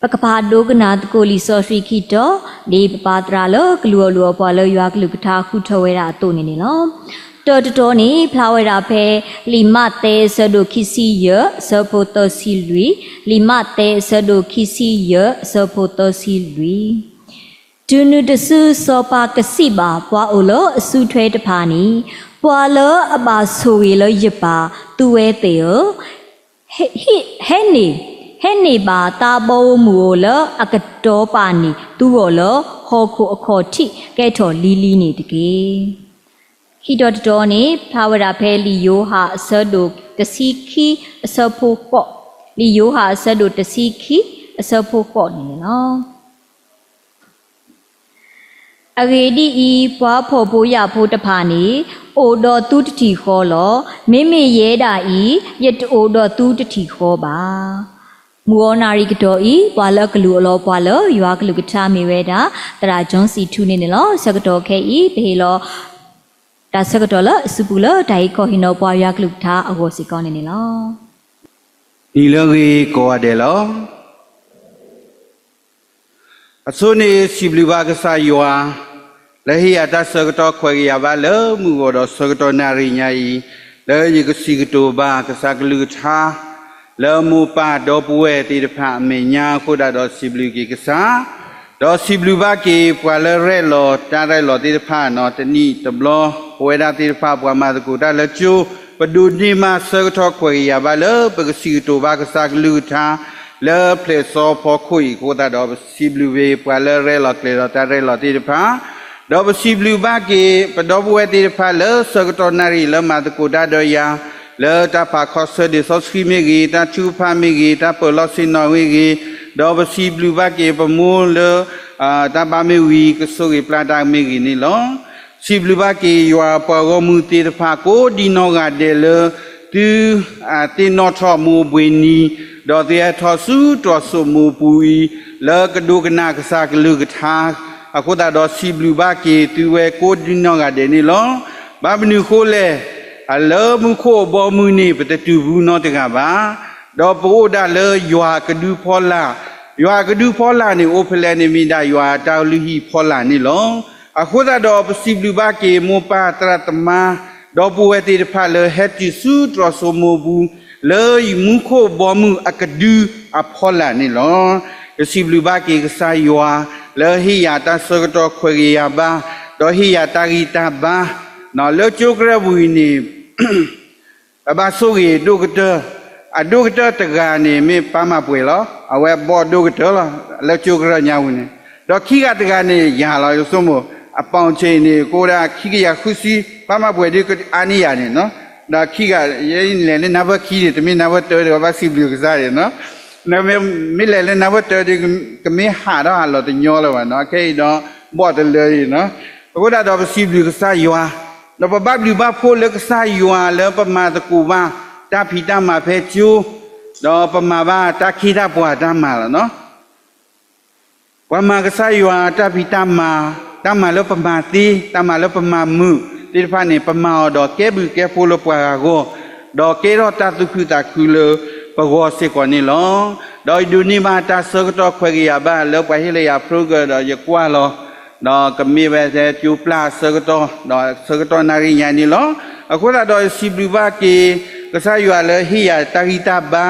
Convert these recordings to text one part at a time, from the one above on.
ပကဖးဒိကနၣ်သကိးလံာ်စီဆှံခံတီၤ, ဒ်ပပၢ်သရၣ်လၢကလုၢ်အီၣ်လုၢ်အီပှၤလၢယွၤကလုၢ်ကထါဃုထၢဝဲဒၣ်အသိးန့ၣ်န့ၣ်လီၤ. တၢတတီၤန့ၣ် ဖျါဝဲဒၣ်ဖဲ လံာ်မးသဲအဆၢဒိၣ်ခံဆံယဲၢ် အဆၢဖိသၢဆံလွံၢ်, လံာ်မးသဲအဆၢဒိၣ်ခံဆံယဲၢ် အဆၢဖိသၢဆံလွံၢ်. တုၤနုၤတစုစီၤပၤကစံးဘၣ်ပှၤအိၣ်လၢအစုထွဲတဖၣ်န့ၣ်, ပှၤလၢအဘၣ်ဆိၣ်ဂ့ၤလၢယပၢ်သုဝဲသ့ၣ်ဧၢ, ဟဲ, ဟဲန့ၢ်, ဟဲန့ၢ်ဘၣ်သးဘီဧိၤမုၢ်ဧိၤလၢအကတီၤပာ်န့ၢ်သုဂီၢ်လၢဟီၣ်ခိၣ်အခီၣ်ထံးကဲထီၣ်လံၤလံၤန့ၣ်တက့ၢ်. ခံတီၤတတီၤန့ၣ် ဖျါဝဲဒၣ်ဖဲလံာ်ယိၤဟၣ်အဆၢဒိၣ်တဆံခံအဆၢဖိဃိး, လံာ်ယိၤဟၣ်အဆၢဒိၣ်တဆံခံအဆၢဖိဃိးန့ၣ်န့ၣ်လီၤ. အဂ့ၢ်ဒ်အံၤ, ပှၤဖှီၣ်ဖိယာ်ဖိတဖၣ်န့ၣ် အိၣ်ဒီးသုတထံၣ်ဃီလီၤ. မ့မ့ၢ်ယဲဒၣ်အံၤ ယတအိၣ်ဒီးသုတထံၣ်ဃီဘၣ်. မုၢ်ဂီၤနၣ်ရံၣ်ကတီၢ်အံၤ ပှၤလၢအကလူးအီလီၤပှၤလၢယွၤကလုၢ်ကထါမ့ၢ်ဝဲဒၣ် သရၣ် John C. Two န့ၣ်န့ၣ်လီၤ. ဆၢကတီၢ်ခဲအံၤ ပဟ့ၣ်လီၤ တၢ်ဆၢကတီၢ်လၢအစုပူၤလၢတၢ်ဟ့ၣ်ခီဟ့ၣ်နီၤပှၤယွၤကလုၢ်ကထါအဂီၢ်စ့ၢ်ကီးန့ၣ်န့ၣ်လီၤ. နံၤလၢအဂ့ၤကိးဂၤဒဲးလီၤ. အဆိန့ၣ်စံးဘျုးဘၣ်ကစၢ်ယွၤ လၢဟ့ၣ်ယၤတၢ်ဆၢကတီၢ်ခွဲးကယာ်ဘါလၢမုၢ်ဂီၤဒီးဆၢကတီၢ်နၣ်ရံၣ်ညါအံၤ, လၢယကစံးကတိၤဘၣ်ကစၢ်ကလုၢ်ကထါ လၢမိၢ်ပၢ်ဒီပုၢ်ဝဲၢ်သ့ၣ်တဖၣ်အမဲာ်ညါအဃိသတးဒီးစံးဘျုးက့ၤကစၢ် ဒီးစံးဘျုးဘၣ်က့ၤပှၤလၢရဲၣ်လီၤတၢ်ရဲၣ်လီၤသ့ၣ်တဖၣ်နီၤ တနံၣ်တဘျီ ပဝဲဒၣ်သ့ၣ်တဖၣ်ပှၤမၤသကိးတၢ်လၢကၠိ ပဒိးန့ၢ်ဘၣ်ဆၢကတီၢ်ခွဲးကယာ်ဘါလၢပကစံးကတိၤဘၣ်ကစၢ်ကလုၢ်ကထါ လၢဖျဲၣ်စီဖီခိၣ်အံၤအဃိသတးဒီး ပစံးဘျုးဝဲပှၤလၢရဲၣ်လီၤကျဲၤလီၤတၢ်ရဲၣ်လီၤသ့ၣ်တဖၣ် ဒီးပစံးဘျုးဘၣ်က့ၤ ပဒီပုၢ်ဝဲၢ်သ့ၣ်တဖၣ်လၢဆၢကတီၢ်နၣ်ရံၣ်လၢမၤသကိးတၢ်ဒီးယၤ လၢတၢ်ဖးခီဆၢဒ်စီဆှံမ့ၢ်ဂ့ၤ, တၢ်ထုကဖၣ်မ့ၢ်ဂ့ၤ, တၢ်ပၢၤလီၢ်ဆ့ၣ်နီၤမ့ၢ်ဂ့ၤ, ဒီးပစံးဘျုးဘၣ်က့ၤပမိၢ်လၢ တၢ်ဘါမ့ၢ်ဝံၤ ကဆိၣ်ဂ့ၤပျၢ်တၢ်မ့ၢ်ဂ့ၤန့ၣ်လီၤ. စံးဘျုးဘၣ်က့ၤယွၤပှၤဂီၢ်မုၢ်သ့ၣ်တဖၣ် ကိးဒံနီၢ်ဂၤဒဲးလၢ သု သ့ၣ်နီၣ်ထီၣ်မိၢ်ဘှံးနံၤ, ဒီးသုဟဲထီၣ်ဆူတြီၤစိမိၢ်ပူၤအံၤ လၢကဒိကနၣ်ကစၢ်ကလုၢ်ကထါ အဃိသတးဒီးစံးဘျုးဘၣ်က့ၤသုဝဲကိးဒံနီၢ်ဂၤဒဲးန့ၣ်လီၤ. ဘၣ်မနုၤအဃိလဲၣ်, လၢမူခိၣ်အဘီအမုၢ်န့ၣ် ပတတုၤဘူးနီတဂၤဘၣ်. ဒီးပအိၣ်ဒၣ်လၢယွၤကဒုဖီလာ်, ယွၤကဒုဖီလာ်န့ၣ် အိၣ်ဖဲလဲၣ်န့ၣ်မ့ၢ်ဒၣ်ယွၤအတၢ်လုၢ်ဟံၣ်ဖီလာ်န့ၣ်လီၤ. အဃိသတးဒီးပစံးဘျုးဘၣ်က့ၤမိၢ်ပၢ်သရၣ်သမါ ဒီပုၢ်ဝဲၢ်သ့ၣ်တဖၣ်လၢဟဲတုၤဆူတြီၤစိမိၢ်ပူၤ လၢမူခိၣ်ဘီမုၢ်အကဒုအဖီလာ်န့ၣ်လီၤ. ယစံးဘျုးဘၣ်က့ၤကစၢ်ယွၤ လၢဟ့ၣ်ယၤတၢ်ဆၢကတီၢ်ခွဲးကယာ်ဘါ, ဒီးဟ့ၣ်ယၤတၢ်ဂံၢ်တၢ်ဘါ, လၢကၠိကရၢၢ်ပူၤအံၤန့ၣ် အဘၣ်ဆိၣ်ဂ့ၤဒိၣ်ကတၢၢ်, အဒိၣ်ကတၢၢ်တဂၤန့ၣ် မ့ၢ်ပၢ်မၤပှဲၤလီၤ. အဝဲဘီၣ်ဒိၣ်ကတၢၢ်လီၤ, လၢကၠိကရၢၢ်ညါပူၤန့ၣ်. ဒီးခံဂၤတဂၤန့ၣ် ယၤလီၤ, ယဆိကမိၣ်, အပီၣ်ဆ့ၣ်န့ၣ် ကအိၣ်ဒၣ်ခံကယၤဃုဆံ, ပၢ်မၤပှဲၤဒ်အါန့ၢ်ယၤန့ၣ်, ဒီးခံဂၤ, ယလဲၤလၢနၢ်ပၢၢ်ခံန့ၣ် တမ့ၢ်နၢ်ပၢၢ်တၢဒီး ဘၣ်စံးဘျုးကစၢ်န့ၣ်, မ့ၢ်လဲၤလၢနၢ်ပၢၢ်တၢဒီး ကမ့ၢ်ဟးထီၣ်ဟးလီၤတညီလၢၤဘၣ်နီၤ, ခဲအံၤဒီး ဘီၣ်တလၢအံၤနီၤ. အဃိသတးဒီးပစံးဘျုးကစၢ်ယွၤ, ဒီးပဘၣ်ဘျုးဘၣ်ဖှိၣ်လၢကစၢ်ယွၤလၢပမၤသကိးဘၣ် တၢ်ဖံးတၢ်မၤဖဲကၠိ, ဒီးပမၤဘၣ်တၢ်ခ့တၢ်ပှၤတၢ်မၤလီၤနီၤ. ပှၤမၤကစၢ်ယွၤတၢ်ဖံးတၢ်မၤ, တၢ်မၤလၢပမၤသ့, တၢ်မၤလၢပမၤမုာ်သ့ၣ်တဖၣ်န့ၣ် ပမၤအီၤဒီးကဲဘျုးကဲဖှိၣ်လၢပှၤဂၤအဂီၢ်, ဒီးကဲထီၣ်တၢ်သူၣ်ခုသးခုလၢပဂီၢ်စ့ၢ်ကီးန့ၣ်လီၤ. ဒီးယဒိးန့ၢ်ဘၣ်တၢ်ဆၢကတီၢ်ခွဲးကယာ်ဘါလၢပှၤဟ့ၣ်လၢယၤ program ဒီးယကွၢ်လီၤ, ဒီးကမ့ၢ်ဝဲထဲကၠိပျၢ်အဆၢကတီၢ်, ဒီးဆၢကတီၢ်နၣ်ရံၣ်ညါန့ၣ်လီၤ. အဃိသတးဒီးယစံးဘျုးဘၣ်က့ၤ ကစၢ်ယွၤလၢဟ့ၣ်ယၤတၢ်ဂံၢ်တၢ်ဘါ,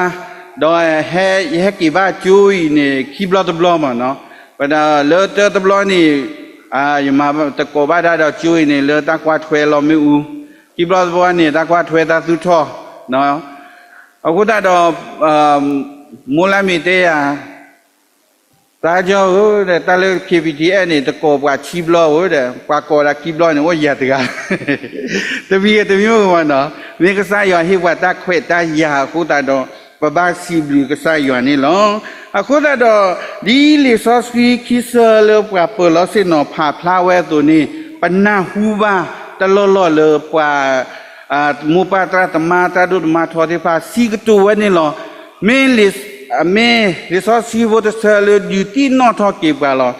ဒီးယဟဲက့ၤဘၣ်ကၠိအံၤန့ၣ် ခံဘျီတဘျီမ့ၢ်နီၤ, ဝဲဒၣ်လၢတၢတဘျီန့ၣ် ယမၤသကိးဘၣ်ဒၣ်ဒီးကၠိအံၤန့ၣ် လၢတၢ်ကွၢ်ထွဲလီၤမ့ၣ်အူ, ခံဘျီတဘျီန့ၣ် တၢ်ကွၢ်ထွဲတၢ်သူၣ်ထီၣ်, အဃိသတးဒီး မိၢ်လၢ်မ့ၢ်တဲယၤ, သးကၠီဧၢ, တၢ်လၢ K B T S န့ၣ် တကိးပှၤခံဘျီဧၢဒီး ပှၤကိးဒၣ်ခံဘျီန့ၣ် အိၣ်ယၤတဂၤ, တမံၤဂ့ၤတမံၤဂ့ၤမ့ၢ်နီၤ, မ့ၢ်ကစၢ်ယွၤဟ့ၣ်ပှၤတၢ်ခွဲးတၢ်ယာ်အဃိသတးဒီး ပဘၣ်စံးဘျုးကစၢ်ယွၤန့ၣ်လီၤ. အဃိသတးဒီး ဒ်လံာ်စီဆှံခံဆၢလၢပှၤပၢၤလီၢ်ဆ့ၣ်နီၤဖးဖျါဝဲအသိးန့ၣ် ပနၢ်ဟူဘၣ်တလီၢ်လီၢ်လၢပှၤ မိၢ်ပၢ်သရၣ်သမါ တၢ်ဒိၣ်တမါထီသ့ၣ်တဖၣ် စံးကတိၤဝဲန့ၣ်လီၤ. မ့ၢ်လံာ်, မ့ၢ်လံာ်စီဆှံဖိတဆၢလၢဒုးသ့ၣ်နီၣ်ထီၣ်က့ၤပှၤလီၤ.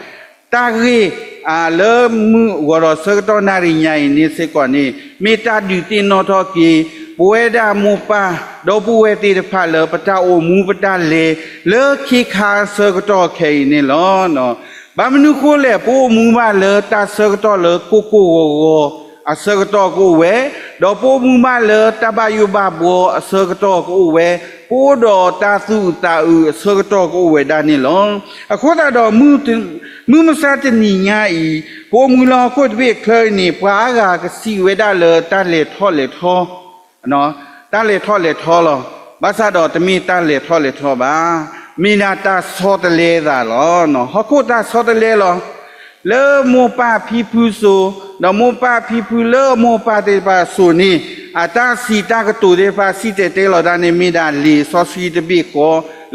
တၢ်ဂ့ၢ် လၢမုၢ်ဂီၤဒီးဆၢကတီၢ်နၣ်ရံၣ်ညါအံၤန့ၣ်စ့ၢ်ကီးန့ၣ် မ့ၢ်တၢ်ဒုးသ့ၣ်နီၣ်ထီၣ်က့ၤ ပဝဲဒၣ်မိၢ်ပၢ် ဒီပုၢ်ဝဲၢ်သ့ၣ်တဖၣ်လၢပတၢ်အိၣ်မူပတၢ်လဲၤလၢခ့ခါအဆၢကတီၢ်ခဲအံၤန့ၣ်လီၤ. ဘၣ်မနုၤဃိလဲၣ်, ပအိၣ်မူဘၣ်လၢတၢ်ဆၢကတီၢ်လၢကိၢ်ကိၢ်ဂီၤဂီၤအဆၢကတီၢ်ကအိၣ်ဝဲ, ဒီးပအိၣ်မူဘၣ်လၢတၢ်ဘၣ်ယိၣ်ဘၣ်ဘှီအဆၢကတီၢ်ကအိၣ်ဝဲ, ပအိၣ်ဒီးတၢ်သူၣ်အုးသးအုးအဆၢကတီၢ်ကအိၣ်ဝဲဒၣ်န့ၣ်လီၤ. အဃိသတးဒီး မုၢ်မဆါတနံၤညါအံၤ ပအိၣ်မူလၢဟီၣ်ခိၣ်တဘ့ၣ်အချၢအံၤန့ၣ် ပှၤအါဂၤကစံးဝဲဒၣ်လၢတၢ်လဲၤထီၣ်လဲၤထီ တၢ်လဲၤထီၣ်လဲၤထီလီၤ. ဘၣ်ဆၣ်ဒီးတမ့ၢ်တၢ်လဲၤထီၣ်လဲၤထီဘၣ်, မ့ၢ်ဒၣ်တၢ်ဆီတလဲသးလီၤ. ဟီၣ်ခိၣ်တၢ်ဆီတလဲလီၤ. လၢမိၢ်ပၢ်ဖံဖုစိၤ, ဒီးမိၢ်ပၢ်ဖံဖုလၢအမိၢ်ပၢ်သ့ၣ်တဖၣ်အစိၤန့ၣ်, အတၢ်စံးတၢ်ကတိၤသ့ၣ်တဖၣ်စံၣ်တဲၤတဲလီၤတၢ်န့ၣ် မ့ၢ်ဒၣ်လံာ်စီဆှံတဘ့ၣ်ဃီ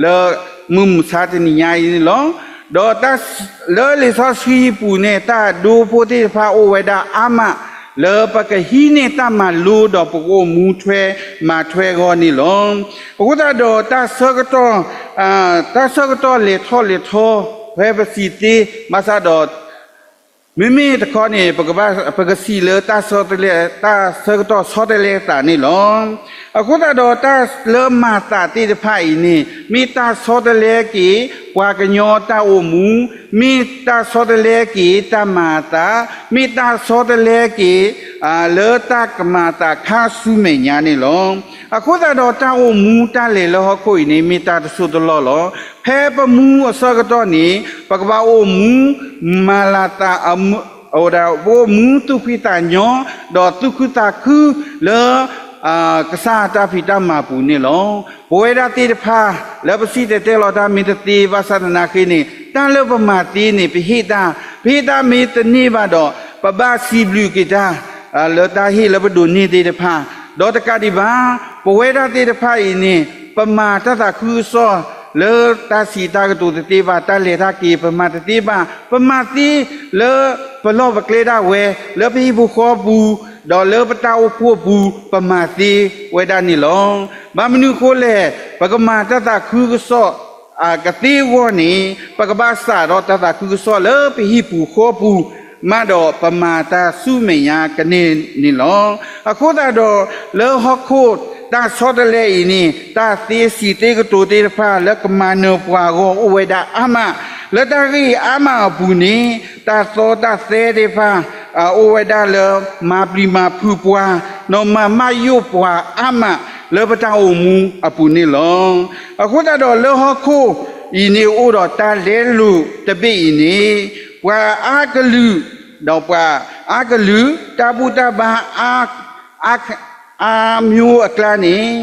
လၢမုၢ်မဆါတနံၤညါအံၤန့ၣ်လီၤ. ဒီး လၢလံာ်စီဆှံအပူၤန့ၣ် တၢ်ဒိဖိသ့ၣ်တဖၣ်အိၣ်ဝဲဒၣ်အါမး လၢပကဟံးန့ၢ်တၢ်မၤလိဒီးပကအိၣ်မူထွဲမၤထွဲအဂီၢ်န့ၣ်လီၤ. အဃိသတးဒီး တၢ်ဆၢကတီၢ်လဲၤထီၣ်လဲၤထီ ဖဲပစံးသ့ ဘၣ်ဆၣ်ဒီး မ့မ့ၢ်တခီန့ၣ် ပကဘၣ် ပကစံးလၢတၢ်ဆီတလဲ တၢ်ဆၢကတီၢ်ဆီတလဲသးန့ၣ်လီၤ. အဃိသတးဒီး တၢ်လၢမၤသးသ့ၣ်တဖၣ်အံၤန့ၣ် မ့ၢ်တၢ်ဆီတလဲက့ၤ ပှၤကညီတၢ်အိၣ်မူ, မ့ၢ်တၢ်ဆီတလဲက့ၤတၢ်မၤအသး, မ့ၢ်တၢ်ဆီတလဲက့ၤ လၢတၢ်ကမၤအသးခါဆူမဲာ်ညါန့ၣ်လီၤ. အဃိသတးဒီး တၢ်အိၣ်မူတၢ်လဲၤလၢဟီၣ်ခိၣ်အံၤန့ၣ် မ့ၢ်တၢ်တစိၢ်တလီၢ်လီၤ. ဖဲပမူအဆၢကတီၢ်န့ၣ် ပကဘၣ်အိၣ်မူ မၤလၤသး အိၣ်ဒၣ် ပအိၣ်မူသူၣ်ဖှံသးညီ ဒီးသူၣ်ခုသးခုလၢ ကစၢ်တၢ်ဖံးတၢ်မၤပူၤန့ၣ်လီၤ. ပဝဲဒၣ်သ့ၣ်တဖၣ် လၢပစံၣ်တဲၤတဲလီၤတၢ်မ့ၢ်တသ့ဘၣ်ဆၣ်သနာ်က့န့ၣ် တၢ်လၢပမၤသ့န့ၣ် ပဟ့ၣ်တၢ်, ပဟ့ၣ်တၢ်မ့ၢ်တန့ၢ်ဘၣ်ဒီး ပဘၣ်စံးဘျုးက့ၤတၢ် လၢတၢ်ဟ့ၣ်လၢပဒိးန့ၢ်သ့ၣ်တဖၣ်, ဒီးတကးဒံးဘၣ် ပဝဲဒၣ်သ့ၣ်တဖၣ်အံၤန့ၣ် ပမၤတၢ်သးခုကစီၣ် လၢတၢ်စံးတၢ်ကတိၤတသ့ဘၣ်, တၢ်လဲၤတၢ်က့ၤ ပမၤတသ့ဘၣ်, ပမၤသ့လၢပလီၢ်ပကျဲဒၣ်ဝဲ လၢပဟံၣ်ပူၤဃီပူၤ, ဒီးလၢပတၢ်အိၣ်ဖှိၣ်ပူၤ ပမၤသ့ဝဲဒၣ်န့ၣ်လီၤ. ဘၣ်မနုၤအဃိလဲၣ်, ပကမၤတၢ်သးခုကစီၣ် ကသ့အဂီၢ်န့ၣ် ပကဘၣ်စးထီၣ်တၢ်သးခုကစီၣ်လၢပဟံၣ်ပူၤဃီပူၤ မးဒီးပမၤတၢ်ဆူမဲာ်ညါကန့ၢ်န့ၣ်လီၤ. အဃိသတးဒီး လၢဟီၣ်ခိၣ်တၢ်ဆီတလဲအံၤန့ၣ် တၢ်သ့စံးသ့ကတိၤသ့ၣ်တဖၣ် လၢကမၤနၢၤပှၤအဂီၢ်အိၣ်ဝဲဒၣ်အါမး, လၢတၢ်ဂ့ၢ်အါမးအပူၤန့ၣ် တၢ်သီတၢ်သဲသ့ၣ်တဖၣ် အိၣ်ဝဲဒၣ်လၢ မၤပျံၤမၤဖုးပှၤ, ဒီးမၤမၢယိၣ်ပှၤအါမး လၢပတၢ်အိၣ်မူအပူၤန့ၣ်လီၤ. အဃိသတးဒီး လၢဟီၣ်ခိၣ်အံၤန့ၣ် အိၣ်ဒီးတၢ်လဲလိာ်တဘ့ၣ်အံၤန့ၣ် ပှၤအါကလုာ်, ဒီးပှၤအါကလုာ် တၢ်ဘူၣ်တၢ်ဘါ အါမျိၤအကျါန့ၣ်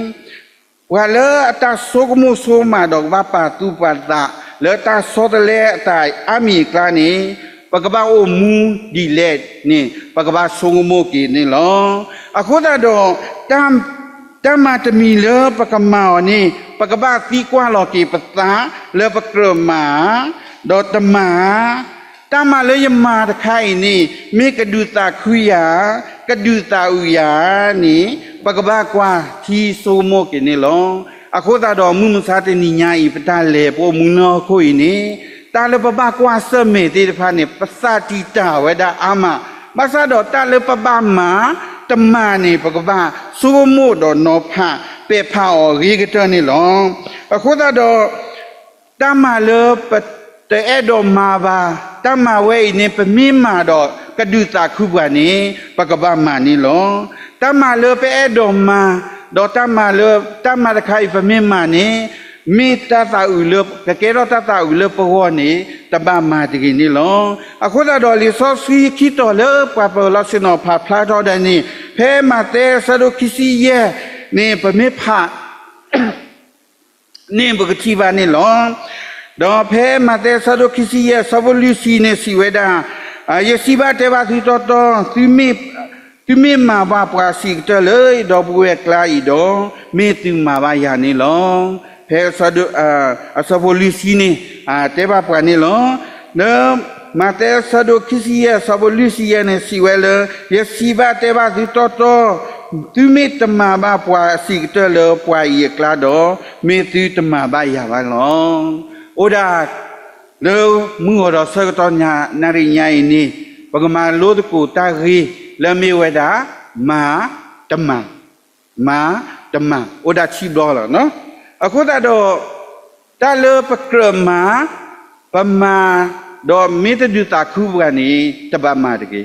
ပှၤလၢအတၢ်ဆိကမိၣ်ဆိကမးဒီးကဘၣ်ပာ်သူၣ်ပာ်သး လၢတၢ်ဆီတလဲအတၢ်အါမံၤအကျါန့ၣ် ပကဘၣ်အိၣ်မူဒ်လဲၣ်န့ၣ် ပကဘၣ်ဆိကမိၣ်က့ၤန့ၣ်လီၤ. အဃိသတးဒီး တၢ်မၤတမံၤလၢပကမၤအီၤန့ၣ် ပကဘၣ်သံကွၢ်လီၤက့ၤပသး လၢပကြၢးမၤဧါ, ဒီးတမၤဧါ, တၢ်မၤလၢယမၤတခါအံၤန့ၣ် မ့ၢ်ကဒုးသးခုယၤ, ကဒုးသးအုးယၤန့ၣ် ပကဘၣ်ကွၢ်ထံဆိကမိၣ်က့ၤန့ၣ်လီၤ. အဃိသတးဒီး မုၢ်မဆါတနံၤညါအံၤ ပတၢ်လဲၤပအိၣ်မူလၢဟီၣ်ခိၣ်အံၤန့ၣ် တၢ်လၢပဘၣ်ကွၢ်ဆၢၣ်မဲာ်သ့ၣ်တဖၣ်န့ၣ် ပသးတံာ်တာ်ဝဲဒၣ်အါမး, ဘၣ်ဆၣ်ဒီးတၢ်လၢပဘၣ်မၤ တမၤန့ၣ် ပကဘၣ်ဆိကမိၣ်ဒီးနီၤဖးပဲာ်ဖးအီၤအဂ့ၤကတၢၢ်န့ၣ်လီၤ. အဃိသတးဒီး တၢ်မၤလၢပတအဲၣ်ဒိးမၤဘၣ်, တၢ်မၤဝဲအံၤန့ၣ် ပမ့ၢ်မၤဒီးကဒုးသးခုပှၤန့ၣ် ပကဘၣ်မၤန့ၣ်လီၤ. တၢ်မၤလၢပအဲၣ်ဒိးမၤ, ဒီးတၢ်မၤလၢ တၢ်မၤတခါအံၤပမ့ၢ်မၤန့ၣ် မ့ၢ်တၢ်သးအုးလၢ ကကဲထီၣ်တၢ်သးအုးလၢပဂီၢ်န့ၣ် တဘၣ်မၤတဂ့ၤန့ၣ်လီၤ. အဃိသတးဒီး လံာ်စီဆှံခံတီၤလၢပှၤပၢၤလီၢ်ဆ့ၣ်နီၤဖးဖျါထီၣ်ဒၣ်န့ၣ် ဖဲမးသဲအဆၢဒိၣ်ခံဆံယဲၢ်န့ၣ် ပမ့ၢ်ဖး န့ၣ်ပကထံၣ်ဘၣ်န့ၣ်လီၤ. ဒီးဖဲမးသဲအဆၢဒိၣ်ခံဆံယဲၢ် အဆၢဖိလွံၢ်ဆံန့ၣ်စံးဝဲဒၣ်, ယစံးဘၣ်တဲဘၣ်သုတီတီ, သုမ့ၢ်မၤဘၣ်ပှၤစံးကတၢၢ်လၢ ဒီပုၢ်ဝဲၢ်အကျါအံၤဒီး, မ့ၢ်သုမၤဘၣ်ယၤန့ၣ်လီၤ. ဖဲ အဆၢဖိလွံၢ်ဆံန့ၣ် တဲဘၣ်ပှၤန့ၣ်လီၤ. လၢ မးသဲအဆၢဒိၣ်ခံဆံယဲၢ် အဆၢဖိလွံၢ်ဆံယဲၢ်န့ၣ်စံးဝဲလၢ ယစံးဘၣ်တဲဘၣ်သုတီတီ, သုမ့ၢ်တမၤဘၣ်ပှၤအစံးကတၢၢ်လၢပှၤအံၤအကျါဒီး, မ့ၢ်သုတမၤဘၣ်ယၤဘၣ်လီၤ. အိၣ်ဒၣ် လၢမုၢ်ဂီၤဒီးဆၢကတီၢ်နၣ်ရံၣ်ညါအံၤန့ၣ်, ပကမၤလိသကိးတၢ်ဂ့ၢ်လၢမ့ၢ်ဝဲဒၣ် မၤတမၤ မၤတမၤ အိၣ်ဒၣ်ခံဘျီလီၤ. အဃိသတးဒီး တၢ်လၢပကြၢးမၤ ပမၤ ဒီးမ့ၢ်တဒုးသးခုပှၤန့ၣ် တဘၣ်မၤတဂ့ၤ.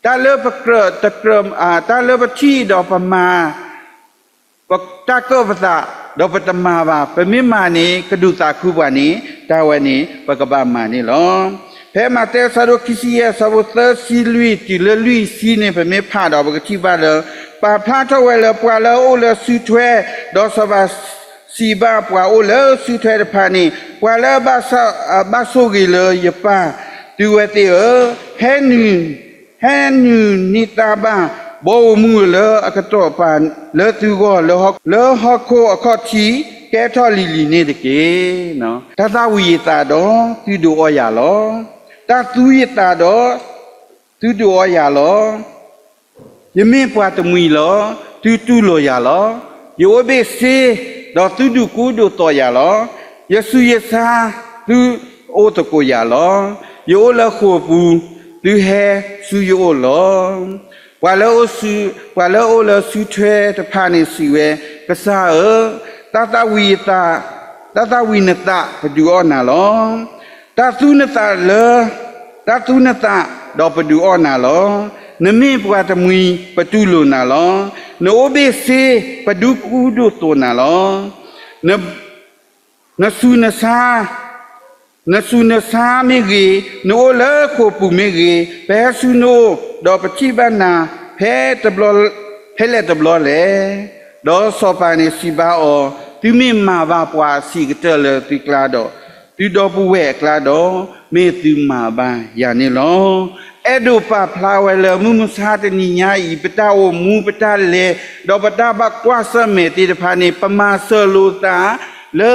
တၢ်လၢပကြၢး တကြၢး တၢ်လၢပထံၣ်ဒီးပမၤ တၢ်ကၢၣ်ပသး ဒီးပတမၤဘၣ် ပမ့ၢ်မၤန့ၣ် ကဒုးသးခုပှၤန့ၣ် တၢ်ဝဲန့ၣ် ပကဘၣ်မၤန့ၣ်လီၤ. ဖဲမးသဲအဆၢဒိၣ်ခံဆံယဲၢ် အဆၢဖိသၢဆံလွံၢ် တုၤလၢလွံၢ်ဆံန့ၣ် ပမ့ၢ်ဖးဒီး ပကထံၣ်ဘၣ်လၢ ပာ်ဖျါထီၣ်ဝဲလၢ ပှၤလၢအအိၣ်လၢစုထွဲ, ဒီးစီၤပၤစံးဘၣ်ပှၤအိၣ်လၢစုထွဲတဖၣ်န့ၣ်, ပှၤလၢအဘၣ်ဆိၣ်ဂ့ၤလၢယပၢ်, သုဝဲသ့ၣ်ဧၢ, ဟဲနုာ် ဟဲနုာ်န့ၢ်တၢ်ဘၣ်ဘီဧိၤမုၢ်ဧိၤလၢအကတီၢ်ပာ်လၢသုဂီၢ်, လၢဟီၣ်ခိၣ်အခီၣ်ထံး ကဲထီၣ်လံၤလံၤန့ၣ်တက့ၢ်. တၢ်သၣ်ဝံၤယသးဒီး သုဒုးအီယၤလီၤ. တၢ်သူယသးဒီး သုဒုးအီယၤလီၤ. ယမ့ၢ်ပှၤတမှံၤလီၤ. သုတူၢ်လိာ်ယၤလီၤ. ယအိၣ်ဘ့ၣ်ဆ့, ဒီးသုဒုးကူဒုးသိးယၤလီၤ. ယဆူးယဆါ, သုအိၣ်သကိးယၤလီၤ. ယအိၣ်လၢဃိာ်ပူၤ, သုဟဲဆူယအိၣ်လီၤ. ပှၤလၢအိၣ်စု, ပှၤလၢအိၣ်လၢစုထွဲတဖၣ်န့ၣ်စံးဝဲ, ကစၢ်ဧၢ, တၢ်သၣ်ဝံၤယသး, တၢ်သၣ်ဝံၤနသး ပဒုးအီနၤလီၤ. တၢ်သူနသးလၢ တၢ်သူနသးဒီးပဒုးအီနၤလီၤ. နမ့ၢ်ပှၤတမှံၤ ပတူၢ်လိာ်နၤလီၤ. နအိၣ်ဘ့ၣ်ဆ့ ပဒုးကူဒုးသိးနၤလီၤ. နဆူးနဆါ, နဆူးနဆါမ့ၢ်ဂ့ၤ, နအိၣ်လၢဃိာ်ပူၤမ့ၢ်ဂ့ၤ, ပဟဲဆူနအိၣ်, ဒီးပထံၣ်ဘၣ်နၤ ဖဲတဘျီ, ဖဲလဲၣ်တဘျီလဲၣ်. ဒီးစီၤပၤန့ၣ်စံးဘၣ်အီၤ, သုမ့ၢ်မၤဘၣ်ပှၤအဆံးကတၢၢ်လၢသုကျါဒီး, သုဒီပုၢ်ဝဲၢ်အကျါဒီး, မ့ၢ်သုမၤဘၣ်ယၤန့ၣ်လီၤ. အဲၣ်ဒိးပာ်ဖျါဝဲလၢမုၢ်မဆါတနံၤညါအံၤ ပတၢ်အိၣ်မူပတၢ်လဲၤ, ဒီးပတၢ်ဘၣ်ကွၢ်ဆၢၣ်မဲာ်သ့ၣ်တဖၣ်န့ၣ် ပမၤစၢၤလိာ်သးလၢ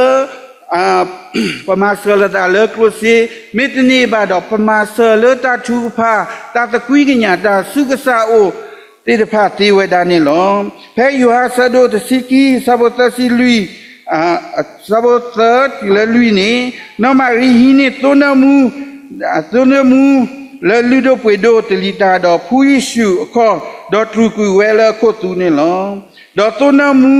ပမၤစၢၤလိာ်သးလၢကျိၣ်စ့, မ့တမ့ၢ်ဘၣ်ဒီး ပမၤစၢၤလၢတၢ်ထုကဖၣ်, တၢ်သကွံၢ်ကညး, တၢ်ဆူကစၢ်အအိၣ်သ့ၣ်တဖၣ်သ့ဝဲဒၣ်န့ၣ်လီၤ. ဖဲယိၤဟၣ်အဆၢဒိၣ်တဆံခံ အဆၢဖိသၢဆံလွံၢ်, အဆၢဖိသၢတုၤလၢလွံၢ်န့ၣ်, နီၢ်မၤရံဟံးန့ၢ်သိနၢမူ, သိနၢမူလၢလုၢ်ဒိၣ်ပှ့ၤဒိၣ်တလံတၢ်ဒီးဖှူယ့ၣ်ၡူးအခီၣ်, ဒီးတြူာ်ကွံာ်ဝဲလၢအခိၣ်သူန့ၣ်လီၤ. ဒီးသိနၢမူ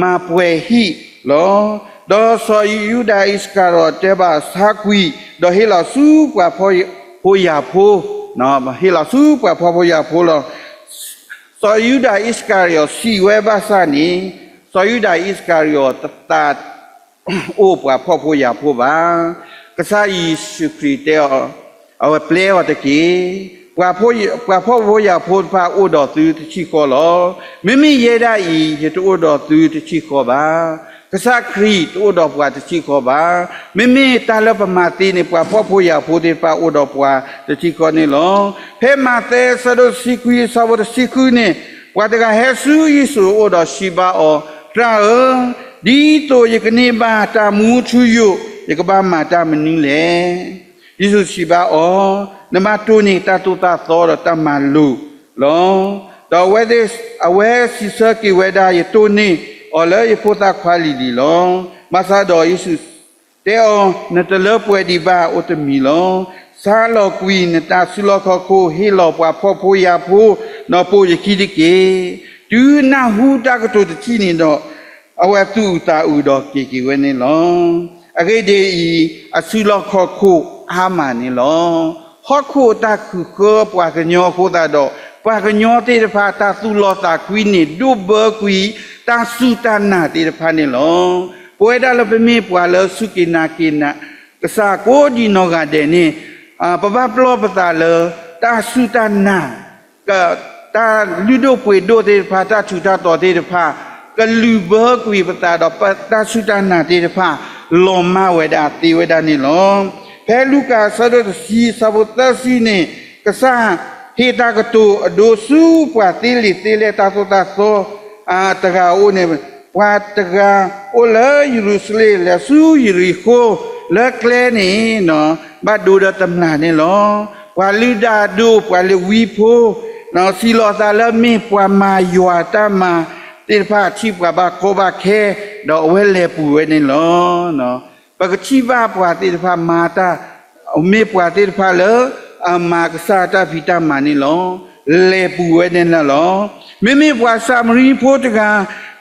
မၤပှဲၤဟံၣ်လီၤ. ဒီးစီၤယူဒၤအံၣ်စကၤရံၤတဲဘၣ်ဆါကွံာ်, ဒီးဟ့ၣ်လီၤဆူပှၤဖှီၣ်ဖိယာ်ဖိ, ဟ့ၣ်လီၤဆူပှၤဖှီၣ်ဖိယာ်ဖိလီၤ. စီၤယူဒၤအံၣ်စကၤရံၤစံးဝဲဘၣ်ဆၣ်န့ၣ်, စီၤယူဒၤအံၣ်စကၤရံၤတသး အိၣ်ပှၤဖှီၣ်ဖိယာ်ဖိဘၣ်. ကစၢ်ယ့ၣ်ၡူးခရံာ်တဲအီၤ, အဝဲပျဲအီၤတက့ၢ်. ပှၤဖှီၣ်ဖိယာ်ဖိတဖၣ်အိၣ်ဒီးသုတဆံဃီလီၤ. မ့မ့ၢ်ယဲဒၣ်အံၤ ယတအိၣ်ဒီးသုတဆံဃီဘၣ်. ကစၢ်ခရံာ်တအိၣ်ဒီးပှၤတဆံဃီဘၣ်. မ့မ့ၢ်တၢ်လၢပမၤသ့န့ၣ် ပှၤဖှီၣ်ဖိယာ်ဖိသ့ၣ်တဖၣ်အိၣ်ဒီးပှၤတဆံဃီန့ၣ်လီၤ. ဖဲမးသဲအဆၢဒိၣ်တဆံခွံ အဆၢဖိတဆံဃုန့ၣ်, ပှၤတဂၤဟဲဆူယ့ၣ်ၡူးအအိၣ်ဒီးစံးဘၣ်အီၤ, သရၣ်ဧၢ, ဒ်သိးယကန့ၢ်ဘၣ်တၢ်မူထူယိာ်, ယကဘၣ်မၤတၢ်မနုၤလဲၣ်. ယ့ၣ်ၡူးစံးဘၣ်အီၤ, နဘၣ်တိၢ်န့ၢ်တၢ်သိၣ်တၢ်သီဒီးတၢ်မၤလိာ်လီၤ. ဒီးအဝဲစံးဆၢက့ၤဝဲဒၣ်, ယတိၢ်န့ၢ်အီၤလၢယဖိသၣ်ခွါလံၤလံၤလီၤ. ဘၣ်ဆၣ်ဒီးယ့ၣ်ၡူးတဲအီၤ, နတလၢပှဲၤဒံးဘၣ်, အိၣ်တမံၤလီၤ. ဆါလီၤကွံာ်နတၢ်စုလီၢ်ခီၣ်ခိၣ်, ဟ့ၣ်လီၤပှၤဖှီၣ်ဖိယာ်ဖိ, ဒီးပိာ်ယခံတက့ၢ်. တုၤနၢ်ဟူတၢ်ကတိၤတထံၣ်န့ၣ်ဒီး, အဝဲသူၣ်အုးသးအုးဒီးက့ၤက့ၤဝဲန့ၣ်လီၤ. အဂ့ၢ်ဒ်အံၤ, အစုလီၢ်ခီၣ်ခိၣ်အါမးန့ၣ်လီၤ. ဟီၣ်ခိၣ်အတၢ်ဃုာ်ဃၢပှၤကညီအဃိသတးဒီး, ပှၤကညီသ့ၣ်တဖၣ်တၢ်သူၣ်လီသးကွံန့ၣ် ဒိၣ်ဘၢကွံာ်တၢ်စူၢ်တၢ်နာ်သ့ၣ်တဖၣ်န့ၣ်လီၤ. ပဝဲဒၣ်လၢပမ့ၢ်ပှၤလၢစူၢ်က့ၤနာ်က့ၤ ကစၢ်ကိးဒံးနီၢ်ဂၤဒဲးန့ၣ်, ပဘၣ်ပလီၢ်ပသးလၢ တၢ်စူၢ်တၢ်နာ်, တၢ်လုၢ်ဒိၣ်ပှ့ၤဒိၣ်သ့ၣ်တဖၣ်, တၢ်ထူးတၢ်တီၤသ့ၣ်တဖၣ်, ကလုၢ်ဘၢကွံာ်ပသးဒီး တၢ်စူၢ်တၢ်နာ်သ့ၣ်တဖၣ် လီၤမၢ်ဝဲဒၣ်သ့ဝဲဒၣ်န့ၣ်လီၤ. ဖဲလူၤကၣ်အဆၢဒိၣ်တဆံ အဆၢဖိသၢဆံန့ၣ်, ကစၢ်ဟ့ၣ်တၢ်ကတိၤအဒိဆူပှၤသ့လံာ်သ့လဲၢ် တၢ်သိၣ်တၢ်သီ တဂၤအအိၣ်န့ၣ်, ပှၤတဂၤအိၣ်လၢယရူၤၡလ့ၣ် လဲၤဆူယရံၤဃိၤ လၢကျဲန့ၣ်, ဘၣ်ဒိဒီးတမျာ်န့ၣ်လီၤ. ပှၤလုၢ်ဒၣ်ဒိၣ် ပှၤလ့ၤဝံဖိ စံးလီၤအသးလၢမ့ၢ်ပှၤမၤယွၤတၢ်မၤသ့ၣ်တဖၣ် ထံၣ်ပှၤဘၣ်ကီဘၣ်ခဲ, ဒီးအဝဲလဲၤပူၤဝဲန့ၣ်လီၤ. ပကထံၣ်ဘၣ်ပှၤသ့ၣ်တဖၣ်မၤတၢ်, မ့ၢ်ပှၤသ့ၣ်တဖၣ်လၢ အမၤကစၢ်တၢ်ဖံးတၢ်မၤန့ၣ်လီၤ. လဲၤပူၤဝဲဒၣ်န့ၣ်လီၤ. မ့မ့ၢ်ပှၤစၤမရံဖိတဂၤ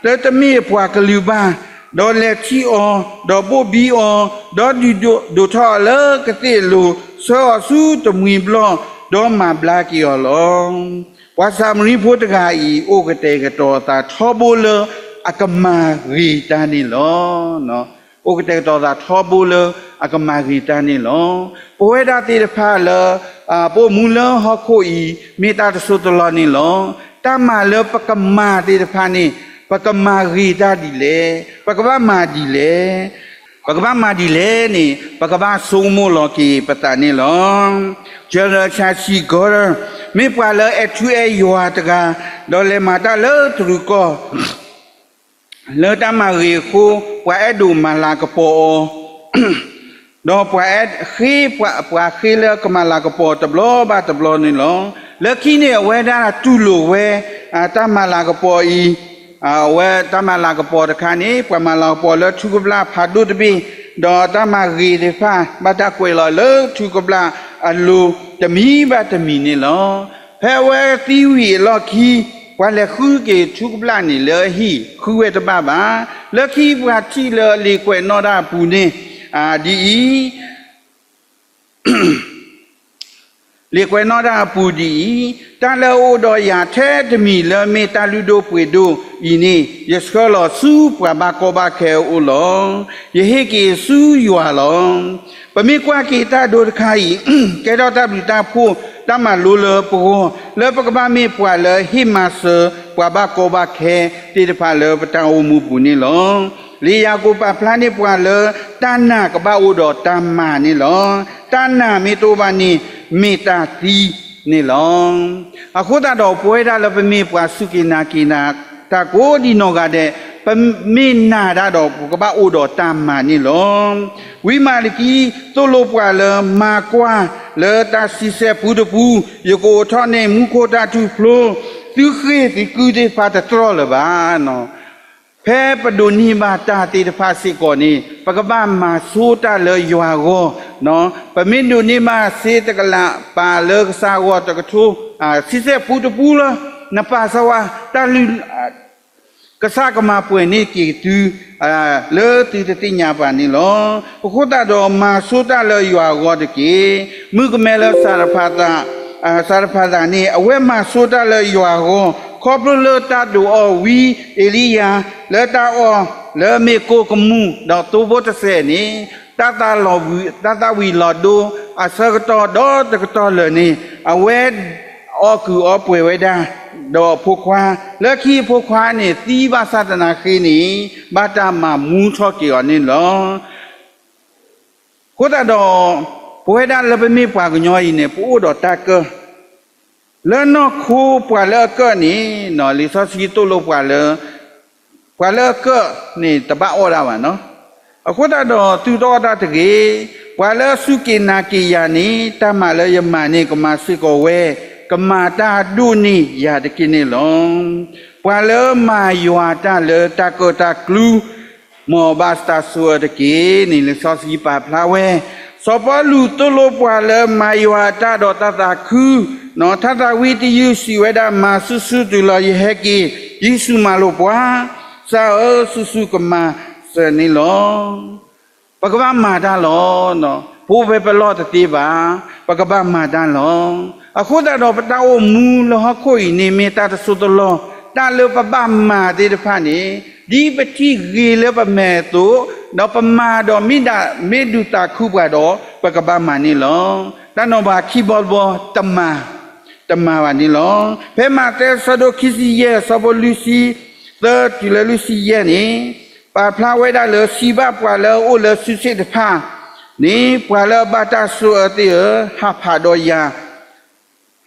လၢတမ့ၢ်ပှၤကလုာ်ဘၣ်, ဒီးလဲၤထံၣ်အီၤ, ဒီးဘိၣ်ဘံအီၤ, ဒီးဒုးဒိၣ်ထီၣ်အီၤလၢကသ့ၣ်အလိၤ, ဆှၢအီၤဆူတမှံၤဘျီၣ်, ဒီးမၤဘျါက့ၤအီၤလီၤ. ပှၤစၤမရံဖိတဂၤအံၤ အိၣ်ကတဲာ်ကတီၤအသးထီဘိလၢအကမၤဂ့ၤတၢ်န့ၣ်လီၤ. အိၣ်ကတဲာ်ကတီၤသးထီဘိလၢအကမၤဂ့ၤတၢ်န့ၣ်လီၤ. ပဝဲဒၣ်သ့ၣ်တဖၣ်လၢ ပအိၣ်မူလၢဟီၣ်ခိၣ်အံၤ မ့ၢ်တၢ်တစိၢ်တလီၢ်န့ၣ်လီၤ. တၢ်မၤလၢပကမၤသ့ၣ်တဖၣ်န့ၣ် ပကမၤဂ့ၤတၢ်ဒ်လဲၣ်, ပကဘၣ်မၤဒ်လဲၣ်, ပကဘၣ်မၤဒ်လဲၣ်န့ၣ် ပကဘၣ်ဆိကမိၣ်လီၤက့ၤပသးန့ၣ်လီၤ. General Churchill Gordon မ့ၢ်ပှၤလၢအဲၣ်ထူအဲၣ်ယွၤတဂၤ, ဒီးလဲၤမၤတၢ်လၢတရူးကီၢ် လၢတၢ်မၤဂ့ၤအဃိ ပှၤအဲၣ်ဒိးမၤလၤကပီၤအီၤ, ဒီးပှၤအဲၣ်ဃ့, ပှၤဃ့လၢကမၤလၤကပီၤတဘျီဘၣ်တဘျီန့ၣ်လီၤ. လၢခံန့ၣ် အဝဲဒၣ်တူၢ်လိာ်ဝဲ တၢ်မၤလၤကပီၤအံၤ, အဝဲတၢ်မၤလၤကပီၤတခါန့ၣ် ပှၤမၤလၤကပီၤလၢထူကဘျၣ်ဖးဒိၣ်တဘ့ၣ်, ဒီးတၢ်မၤဂ့ၤသ့ၣ်တဖၣ် ဘၣ်တၢ်ကွဲးလီၤလၢထူကဘျၣ်အလိၤ တမံၤဘၣ်တမံၤန့ၣ်လီၤ. ဖဲအဝဲသံဝံၤအလီၢ်ခံ ပှၤလဲၤဃုက့ၤထူကဘျၣ်န့ၣ်လၢအဟံၣ် ဃုဝဲတဘၣ်ဘၣ်. လၢခံပှၤထံၣ်လၢလံာ်ကွဲးနီၣ်တၢ်အပူၤန့ၣ် ဒ်အံၤ, လံာ်ကွဲးနီၣ်တၢ်အပူၤဒ်အံၤ, တၢ်လၢအအိၣ်ဒီးယၤထဲတမံၤလၢမ့ၢ်တၢ်လုၢ်ဒိၣ်ပှ့ၤဒိၣ်အံၤန့ၣ် ယဆှၢလီၤဆူပှၤဘၣ်ကီဘၣ်ခဲအအိၣ်လီၤ. ယဟ့ၣ်က့ၤဆူယွၤလီၤ. ပမ့ၢ်ကွၢ်က့ၤတၢ်ဒိတခါအံၤ ကဲထီၣ်တၢ်ဘျုးတၢ်ဖှိၣ်တၢ်မၤလိလၢပဂီၢ် လၢပကဘၣ်မ့ၢ်ပှၤလၢဟ့ၣ်မၤစၢၤပှၤဘၣ်ကီဘၣ်ခဲသ့ၣ်တဖၣ်လၢပတၢ်အိၣ်မူပူၤန့ၣ်လီၤ. လံာ်ယၤကိာ်ပာ်ဖျါန့ၢ်ပှၤလၢ တၢ်နာ်ကဘၣ်အိၣ်ဒီးတၢ်မၤန့ၣ်လီၤ. တၢ်နာ်မ့ၢ်တအိၣ်ဘၣ်န့ၣ် မ့ၢ်တၢ်သံန့ၣ်လီၤ. အဃိသတးဒီး ပဝဲဒၣ်လၢပမ့ၢ်ပှၤစူၢ်က့ၤနာ်က့ၤနာ်တၢ်ကိးဒံနီၢ်ဂၤဒဲး ပမ့ၢ်နာ်တၢ်ဒီး ပကဘၣ်အိၣ်ဒီးတၢ်မၤန့ၣ်လီၤ. ဝံမၤလကံ သိၣ်လိပှၤလၢမၤကွၢ်လၢတၢ်ဆံဆဲၣ်ပူတပူ, ယကအိးထီၣ်န့ၢ်မူခိၣ်တၢ်ထူၣ်ဖျိ, သုဃ့ၢ်သုကုသ့ၣ်တဖၣ်တတြီၢ်လၢၤဘၣ်. ဖဲပဒိးန့ၢ်ဘၣ်တၢ်သ့ၣ်တဖၣ်စ့ၢ်ကီးန့ၣ် ပကဘၣ်မၤဆိတၢ်လၢယွၤအဂီၢ်, ပမ့ၢ်ဒိးန့ၢ်ဘၣ်စ့တကလးပာ်လၢကစၢ်အဂီၢ်တကထိ, ဆံဆဲၣ်ပူတပူလၢ နပာ်စၢၤဝဲ တၢ်လုၢ် ကစၢ်ကမၤပှဲၤန့ၢ်က့ၤသု လၢသုတသ့ၣ်ညါဘၣ်န့ၣ်လီၤ. အဃိသတးဒီး မၤဆိတၢ်လၢယွၤအဂီၢ်တက့ၢ်. မုၣ်ကမဲလၢ စၤရဖးသးန့ၣ် အဝဲမၤဆိတၢ်လၢယွၤအဂီၢ် ခီဖျိလၢတၢ်ဒိးအီၤဝံအ့လံယၤ လၢတၢ်အီၣ်လၢမ့ၢ်ကိၢ်ကမူၣ် ဒီးသိဖိတစဲးန့ၣ် တၢ်သၣ်ဝံၤလီၤဒိအဆၢကတီၢ်ဒီးတကတီၢ်လၢာ်န့ၣ် အဝဲအီၣ်ကုၢ်အီပှဲၤဝဲဒၣ် ဒီးအဖိခွါ, လၢခံအဖိခွါန့ၣ် သံဘၣ်ဆၣ်သနာ်က့န့ၣ် ဘၣ်တၢ်မၤမူထီၣ်က့ၤအီၤန့ၣ်လီၤ. အဃိသတးဒီး ပဝဲဒၣ်လၢပမ့ၢ်ပှၤကညီအံၤန့ၣ် ပအိၣ်ဒီးတၢ်ကၢၣ် လၢနီၢ်ခိပှၤလၢအကၢၣ်န့ၣ် လံာ်စီဆှံသိၣ်လိပှၤလၢ ပှၤလၢအကၢၣ်န့ၣ် တဘၣ်အီၣ်ဒၣ်ဘၣ်နီၤ. အဃိသတးဒီး သုတအီၣ်ဒၣ်တဂ့ၤ. ပှၤလၢအစူၢ်က့ၤနာ်က့ၤယၤန့ၣ် တၢ်မၤလၢယမၤန့ၣ် ကမၤစ့ၢ်ကီးဝဲ, ကမၤတၢ်ဒိၣ်န့ၢ်ယၤတက့ၢ်န့ၣ်လီၤ. ပှၤလၢမၤယွၤတၢ်လၢတၢ်ကၢၣ်တၢ်ကျူ မ်အဘၣ်တၢ်ဆိၣ်အၢတက့ၢ်န့ၣ် လံာ်စီဆှံပာ်ဖျါဝဲ, စီၤပီလူးသိၣ်လိပှၤလၢမၤယွၤအတၢ်ဒီးတၢ်သးခု, နီၢ်ထါသးဝံတယုၢ်စံးဝဲဒၣ်, မၤစုာ်စုာ်တုၤလီၤယဟဲက့ၤ, ယ့ၣ်ၡူးမၤလိာ်ပှၤ, ကစၢ်ဧၢ, စုာ်စုာ်ကမၤစၢၤန့ၣ်လီၤ. ပကဘၣ်မၤတၢ်လီၤ. ပအိၣ်ဖဲပလီၢ်တသ့ဘၣ်, ပကဘၣ်မၤတၢ်လီၤ. အဃိသတးဒီး ပတၢ်အိၣ်မူလၢဟီၣ်ခိၣ်အံၤန့ၣ် မ့ၢ်တၢ်တစိၢ်တလီၢ်, တၢ်လၢပဘၣ်မၤသ့ၣ်တဖၣ်န့ၣ်, ဒ်ပထံၣ်ဂ့ၤလၢပမဲာ်အသိး, ဒီးပမၤဒီးမ့ၢ်ဒုးသးခုပှၤဒီး ပကဘၣ်မၤန့ၣ်လီၤ. တၢ်နီၤဖးခံဘီတဘီ တမၤ, တမၤဘၣ်န့ၣ်လီၤ. ဖဲမးသဲအဆၢဒိၣ်ခံဆံယဲၢ် အဆၢဖိလွံၢ်ဆံသၢတုၤလၢလွံၢ်ဆံယဲၢ်န့ၣ်, ပာ်ဖျါဝဲဒၣ်လၢ စံးဘၣ်ပှၤလၢအအိၣ်လၢစုစ့ၣ်တဖၣ်န့ၣ်, ပှၤလၢအဘၣ်တၢ်ဆိၣ်အၢသ့ၣ်ဧၢ, ဟးဖးဒီးယၤ,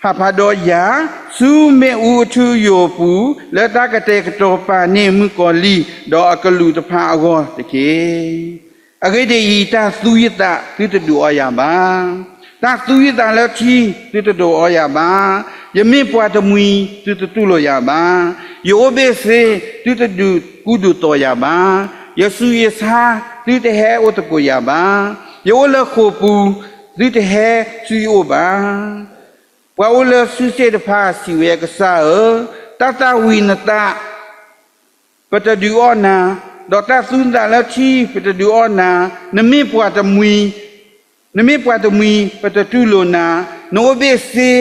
ဟးဖးဒီးယၤ, ဆူမ့ၣ်အူအထူအယိာ်အပူၤ, လၢတၢ်ကတဲာ်ကတီၤပာ်န့ၢ်မုၣ်ကီၤလံၢ် ဒီးအကလူးတဖၣ်အဂီၢ်တက့ၢ်. အဂ့ၢ်ဒ်အံၤ, တၢ်သူယသးသုတဒုးအီယၤဘၣ်. တၢ်သူယသးလၢထံသုတဒုးအီယၤဘၣ်. ယမ့ၢ်ပှၤတမှံၤသုတတူၢ်လိာ်ယၤဘၣ်. ယအိၣ်ဘ့ၣ်ဆ့, သုတဒုးကူဒုးသိးယၤဘၣ်. ယဆူးယဆါ, သုတဟဲအိၣ်သကိးယၤဘၣ်. ယအိၣ်လၢဃိာ်ပူၤ, သုတဟဲဆူယအိၣ်ဘၣ်. ပှၤအိၣ်လၢစုစ့ၣ်တဖၣ်စံးဝဲ, ကစၢ်ဧၢ, တၢ်သၣ်ဝံၤနသး ပတဒုးအီၣ်နၤ, ဒီးတၢ်သူနသးလၢထံ ပတဒုးအီၣ်နၤ, နမ့ၢ်ပှၤတမှံၤ, နမ့ၢ်ပှၤတမှံၤ ပတတူၢ်လိာ်နၤ, နအိၣ်ဘ့ၣ်ဆ့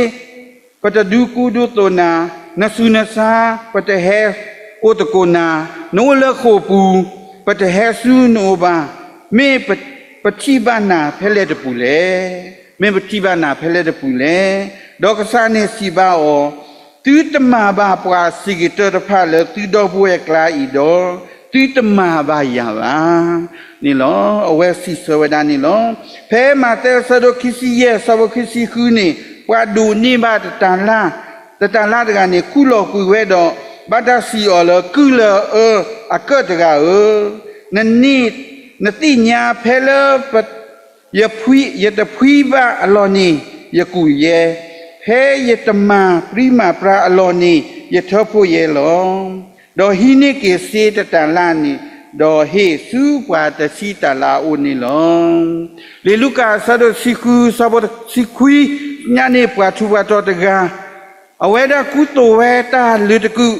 ပတဒူကူဒူသိးနၤ, နဆူးနဆါ ပတဟဲအိၣ်သကိးနၤ, နအိၣ်လၢဃိာ်ပူၤ ပတဟဲဆူနအိၣ်ဘၣ်, မ့ၢ်ပထံၣ်ဘၣ်နၤဖဲလဲၣ်တပူၤလဲၣ်. မ့ၢ်ပထံၣ်ဘၣ်နၤဖဲလဲၣ်တပူၤလဲၣ်. ဒီးကစၢ်န့ၣ်စံးဘၣ်အီၤ, သုတမၤဘၣ်ပှၤစံးကတၢၢ်တဖၣ်လၢသုဒီပုၢ်ဝဲၢ်ကျါအံၤဒီး, သုတမၤဘၣ်ယၤဘၣ်န့ၣ်လီၤ. အဝဲစံးဆၢဝဲဒၣ်န့ၣ်လီၤ. ဖဲမးသဲအဆၢဒိၣ်ခံဆံယဲၢ် အဆၢဖိခံဆံဃုန့ၣ်, ပှၤဒိးန့ၢ်ဘၣ်တတၤလၣ်, တတၤလၣ်တဂၤန့ၣ် ခူၣ်လီၤကွံာ်ဝဲဒီး ဘၣ်တၢ်စံးအီၤလၢ ကုၢ်လၢအအၢအကၢၣ်တဂၤဧၢ, နန့ၣ် နသ့ၣ်ညါဖဲလၢ ယဖှံ, ယတဖှံဘၣ်အလီၢ်န့ၣ် ယကူးယဲ, ဖဲယတမၤပြံမၤပြါအလီၢ်န့ၣ် ယထၢဖှိၣ်ယဲလီၤ. ဒီးဟံးန့ၢ်က့ၤစ့တတၤလၣ်န့ၣ်, ဒီးဟ့ၣ်ဆူပှၤတဆံတၤလၣ်အအိၣ်န့ၣ်လီၤ. လံာ်လူၤကၣ်အဆၢဒိၣ်တဆံဃု အဆၢဖိတဆံခွံညါန့ၣ် ပှၤထူးပှၤတီၤတဂၤ အဝဲဒၣ်ကူသိးဝဲတၢ်လၢတကုာ်,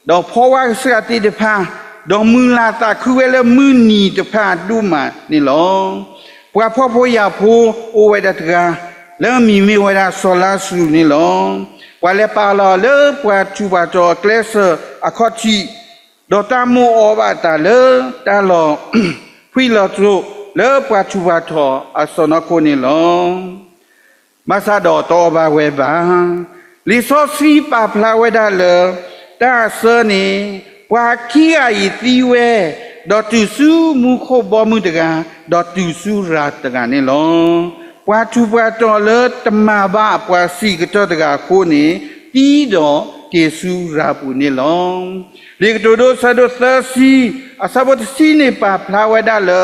ဒီးဖီဝါကစှၤသ့ၣ်တဖၣ်, ဒီးမုၢ်လၢ်သးခုဝဲလၢမုၢ်နံၤတဖၣ်ဒိၣ်မးန့ၣ်လီၤ. ပှၤဖှီၣ်ဖိယာ်ဖိအိၣ်ဝဲဒၣ်တဂၤ, လၢအမံၤမ့ၢ်ဝဲဒၣ်စီၤလါစရူးန့ၣ်လီၤ. ပှၤလဲၤပာ်လီၤလၢပှၤထူးပှၤတီၤအကျဲစၢၤအခီၣ်ထံး, ဒီးတၢ်မိၣ်အီဘၣ်အသးလၢတၢ်လီၤဖှံလီၤကျိၤ လၢပှၤထူးပှၤတီၤအစီၢ်နီၤခိၣ်န့ၣ်လီၤ. ဘၣ်ဆၣ်ဒီးတအီၣ်ဘၣ်ဝဲဘၣ်. လံာ်စီဆှံပာ်ဖျါဝဲဒၣ်လၢ တၢ်အဆၢန့ၣ်, ပှၤခံဂၤအံၤသံဝဲ, ဒီးတုၤဆူမူခိၣ်ဘီမုၢ်တဂၤ, ဒီးတုၤဆူရၤတဂၤန့ၣ်လီၤ. ပှၤထူးပှၤတီၤလၢတမၤဘၣ်ပှၤစံးကတၢၢ်တဂၤအဃိန့ၣ်, သံဒီးက့ၤဆူရၤပူၤန့ၣ်လီၤ. လံာ်ကတိၤဒိအဆၢဒိၣ်သၢဆံ အဆၢဖိတဆံန့ၣ် ပာ်ဖျါဝဲဒၣ်လၢ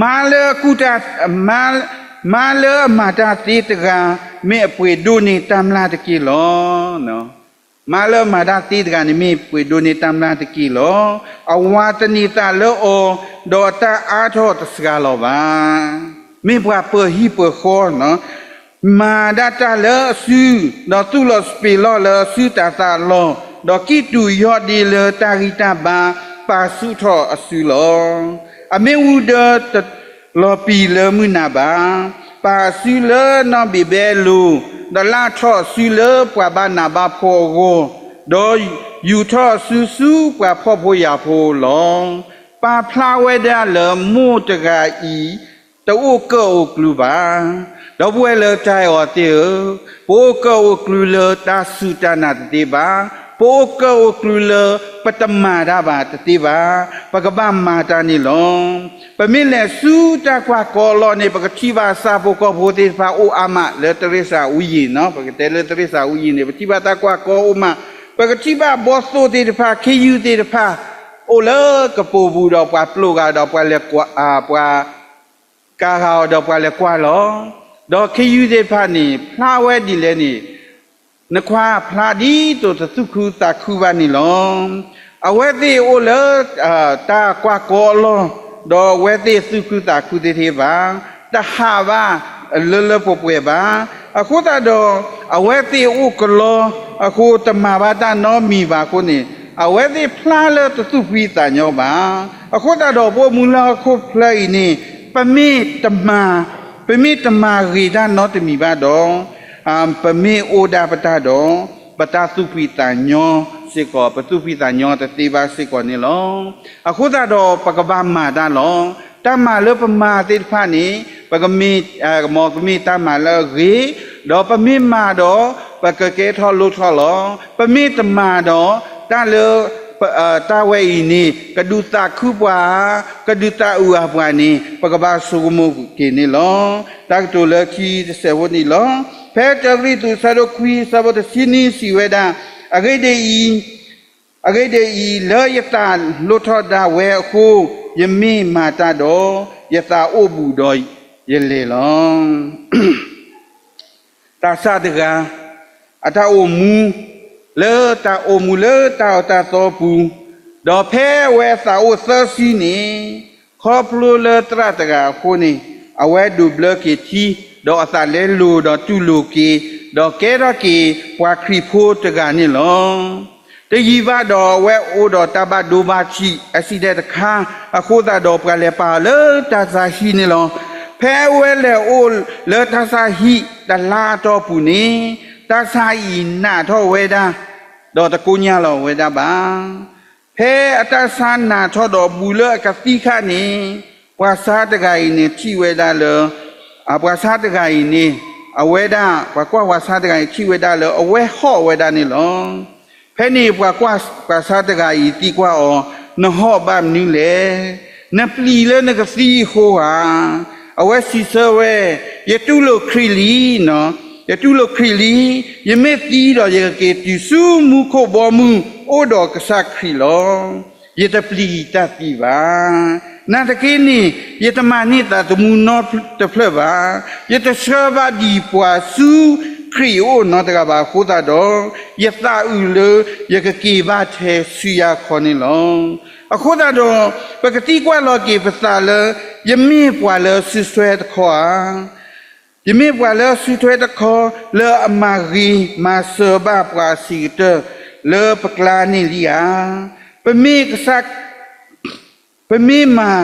မါလၢအကူၣ်တၢ်, မါ, မါလၢအမၤတၢ်သ့တဂၤ မ့ၢ်အပှ့ၤဒိၣ်န့ၢ်တၢ်မျၢ်တက့ၢ်လီၤ. မါလၢအမၤတၢ်သ့တဂၤန့ၣ် မ့ၢ်ပှ့ၤဒိၣ်န့ၢ်တၢ်မျၢ်တက့ၢ်လီၤ. အဝၤသန့ၤသးလၢအီၤ, ဒီးအတၢ်အါထီၣ်တစှၤလီၤဘၣ်. မ့ၢ်ပှၤပၢၤဟံၣ်ပၢၤဃီ မၤဒၣ်တၢ်လၢအစု, ဒီးသူၣ်လီၤစပံးလီၢ်လၢအစုတၤသၣ်အလီၢ်, ဒီးကံၣ်တူာ်ယီၢ်ဒ့လၢတၢ်ဂံၢ်တၢ်ဘါ ပာ်ဆူၣ်ထီၣ်အစုလီၤ. အမ့ၣ်အူဒၢတလီၤပံာ်လၢမုၢ်နၤဘၣ်, ပာ်အစုလၢနီၢ်ဘံးဘဲအလိၤ, ဒီးလၢ်ထီၣ်အစုလၢပှၤဘၣ်နးဘၣ်ဖှီၣ်အဂီၢ်, ဒီးယူာ်ထီၣ်အစုဆူပှၤဖှီၣ်ဖိယာ်ဖိလီၤ. ပာ်ဖျါဝဲဒၣ်လၢမိၢ်တဂၤအံၤ တအိၣ်ကၢၣ်အိၣ်ကျူဘၣ်. ဒီပုၢ်ဝဲၢ်လၢတၢ်အဲၣ်အီၤသ့ၣ်ဧၢ, ပအိၣ်ကၢၣ်အိၣ်ကျူလၢတၢ်စူၢ်တၢ်နာ်တသ့ဘၣ်. ပအိၣ်ကၢၣ်အိၣ်ကျူလၢပတမၤတၢ်ဘၣ်တသ့ဘၣ်. ပကဘၣ်မၤတၢ်န့ၣ်လီၤ. ပမ့ၢ်လဲၤဆူတၢ်ကွၢ်ကီအလီၢ်န့ၣ် ပကထံၣ်ဘၣ်ဆၣ်ဖိကီၢ်ဖိသ့ၣ်တဖၣ်အိၣ်အါမးလၢသရ့ၣ်စၤဝံယံၤန့ၣ်, ပကတဲလၢသရ့ၣ်စၤဝံယံၤန့ၣ် ပထံၣ်ဘၣ်တၢ်ကွၢ်ကီအိၣ်မး, ပကထံၣ်ဘၣ်ဘီၣ်သိၣ်သ့ၣ်တဖၣ် ခ့ယုၢ်သ့ၣ်တဖၣ် အိၣ်လၢကပိာ်ပူၤဒီးပှၤပျိးဂၤဒီးပှၤလဲၤကွၢ်, ပှၤ ကၤဂၤအီၤဒီးပှၤလဲၤကွၢ်လီၤ. ဒီးခ့ယုၢ်သ့ၣ်တဖၣ်န့ၣ် ဖျါဝဲဒ်လဲၣ်န့ၣ်, နခွါဖျါဒ်သိးတသူၣ်ခုသးခုဘၣ်န့ၣ်လီၤ. အဝဲသ့ၣ်အိၣ်လၢ တၢ်ကွၢ်ကီအလီၢ်, ဒီးအဝဲသ့ၣ်သူၣ်ခုသးခုသ့ၣ်တဖၣ်ဘၣ်, တဟးဘၣ်လၢလၢပှဲၤပှဲၤဘၣ်. အဃိသတးဒီး အဝဲသ့ၣ်အိၣ်ကလီအဃိ တမၤဘၣ်တၢ်နီတမံၤဘၣ်အဃိန့ၣ်, အဝဲသ့ၣ်ဖျါလၢတသူၣ်ဖှံသးညီဘၣ်. အဃိသတးဒီး ပအိၣ်မူလၢဟီၣ်ခိၣ်ချၢအံၤန့ၣ် ပမ့ၢ်တမၤ, ပမ့ၢ်တမၤဂ့ၤတၢ်နီတမံၤဘၣ်ဒီး, ပမ့ၢ်အိၣ်ဒၣ်ပတၢ်ဒီး ပတၢ်သူၣ်ဖှံသးညီစ့ၢ်ကီး, ပသူၣ်ဖှံသးညီတသ့ဘၣ်စ့ၢ်ကီးန့ၣ်လီၤ. အဃိသတးဒီး ပကဘၣ်မၤတၢ်လီၤ. တၢ်မၤလၢပမၤသ့ၣ်တဖၣ်န့ၣ် ပကမ့ၢ်, မ်ကမ့ၢ်တၢ်မၤလၢအဂ့ၤ, ဒီးပမ့ၢ်မၤဒီး ပကကဲထီၣ်လိၣ်ထီၣ်လီၤ. ပမ့ၢ်တမၤဒီး တၢ်လၢ တၢ်ဝဲအံၤန့ၣ် ကဒုးသးခုပှၤ, ကဒုးသးအုးအပှၤန့ၣ် ပကဘၣ်ဆိကမိၣ်က့ၤန့ၣ်လီၤ. တၢ်ကတိၤလၢခံတစဲးဖိန့ၣ်လီၤ. ဖဲကရံၣ်သူး အဆၢဒိၣ်ခွံ အဆၢဖိတဆံနွံ စံးဝဲဒၣ်, အဂ့ၢ်ဒ်အံၤ, အဂ့ၢ်ဒ်အံၤ, လၢယသးလိၣ်ထီၣ်ဒၣ်ဝဲအဃိ, ယမ့ၢ်မၤတၢ်ဒီး, ယသးအိၣ်ဘူးဒီးယလဲၤလီၤ. သးစၢ်တဂၤ အတၢ်အိၣ်မူ လၢတၢ်အိၣ်မူလၢတၢ်အၢတၢ်သီပူၤ, ဒီးဖဲအဝဲသးအိၣ်သၢဆံန့ၣ်, ခီဖျိလၢသရၣ်တဂၤအဃိန့ၣ်, အဝဲဒိးဘျၢက့ၤထံ ဒီးအသးလဲလိာ်ဒီးတူၢ်လိာ်က့ၤ, ဒီးကဲထီၣ်က့ၤပှၤခရံာ်ဖိတဂၤန့ၣ်လီၤ. တယံာ်ဘၣ်ဒီးအဝဲအိၣ်ဒီးတၢ်ဘၣ်ဒိဘၣ်ထံး accident တခါ, အဃိသတးဒီးပှၤလဲၤပာ်အီၤလၢတၢ်ဆါဟံၣ်န့ၣ်လီၤ. ဖဲအဝဲလဲၤအိၣ်လၢတၢ်ဆါဟံၣ်တလါအတီၢ်ပူၤန့ၣ်, တၢ်ဆါအံၤနာ်ထီၣ်ဝဲဒၣ်, ဒီးတကိညၢ်လီၤဝဲဒၣ်ဘၣ်. ဖဲအတၢ်ဆါနာ်ထီၣ်ဒီးဘူးလၢအကသံခါန့ၣ်, ပှၤဆါတဂၤအံၤန့ၣ်ထံၣ်ဝဲဒၣ်လၢ, ပှၤဆါတဂၤအံၤန့ၣ်, အဝဲဒၣ်ပှၤကွၢ်ပှၤဆါတဂၤအံၤထံၣ်ဝဲဒၣ်လၢအဝဲဟီၣ်ဝဲဒၣ်န့ၣ်လီၤ. ဖဲန့ၣ်ပှၤကွၢ်ပှၤဆါတဂၤအံၤသံကွၢ်အီၤ, နဟီၣ်ဘၣ်မနုၤလဲၣ်. နပျံၤလၢနကသံအဃိဧါ. အဝဲစံးဆၢဝဲ, ယတူၢ်လိာ်ခရံာ်လံ, ယတူၢ်လိာ်ခရံာ်လံ. ယမ့ၢ်သံဒီးယကက့ၤတုၤဆူမူခိၣ်ဘီမုၢ်အိၣ်ဒီးကစၢ်ခရံာ်လီၤ. ယတပျံၤတၢ်သံဘၣ်. နာ်သက့န့ၣ်, ယတမၤန့ၢ်သးသမူနီတဖျၢၣ်ဘၣ်. ယတဆှၢဘၣ်ဒံးပှၤဆူခရံာ်အအိၣ်နီတဂၤဘၣ်အဃိသတးဒီး, ယသးအုးလၢယကက့ၤဘၣ်ထဲဆူယၤခီန့ၣ်လီၤ. အဃိသတးဒီး, ပကသံကွၢ်လီၤက့ၤပသးလၢ, ယမ့ၢ်ပှၤလၢအစုထွဲတခီဧါ. ယမ့ၢ်ပှၤလၢအစုထွဲတခီ လၢအမၤဂ့ၤမၤစၢၤဘၣ်ပှၤအဆံးကတၢၢ်လၢပကျါန့ၣ်လံဧါ. ပမ့ၢ်ကစၢ် ပမ့ၢ်မၤ,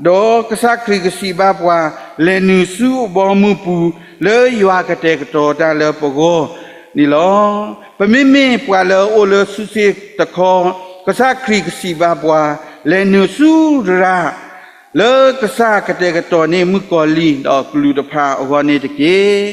ဒီးကစၢ်ခရံာ်ကစံးဘၣ်ပှၤ, လဲၤနုာ်ဆူအဘီမုၢ်ပူၤ, လၢယွၤကတဲာ်ကတီၤတၢ်လၢပဂီၢ်န့ၣ်လီၤ. ပမ့မ့ၢ်ပှၤလၢအအိၣ်လၢစုစ့ၣ်တခီ, ကစၢ်ခရံာ်ကစံးဘၣ်ပှၤ, လဲၤနုာ်ဆူတရၣ်, လၢကစၢ်ကတဲာ်ကတီၤန့ၢ်မုၣ်ကီၤလံၢ်ဒီးကလူးတဖၣ်အဂီၢ်န့ၣ်တက့ၢ်.